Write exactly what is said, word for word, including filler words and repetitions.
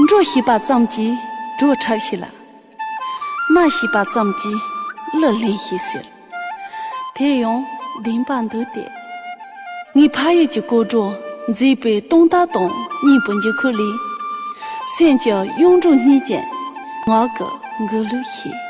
འགྲོ་ཤེས་པ་ཙམ་གྱིས་བྲོ་འཁྲབ་ཤེས་ལ། སྨྲ་ཤེས་པ་ཙམ་གྱིས་གླུ་ལེན་ཤེས་ཟེར། དེ་ཡང་བདེན་པ་འདུག་སྟེ། ངའི་ཕ་ཡུལ་གྱི་སྐོར་བྲོ་མཛེས་པའི་སྟོང་རྟགས་དང་སྙན་པོ་འགྱུར་ཁུག་ལས། སེམས་ཀྱི་གཡུང་དྲུང་སྙིང་གི་ངག་གི་འགུག་ལུགས་ཤིག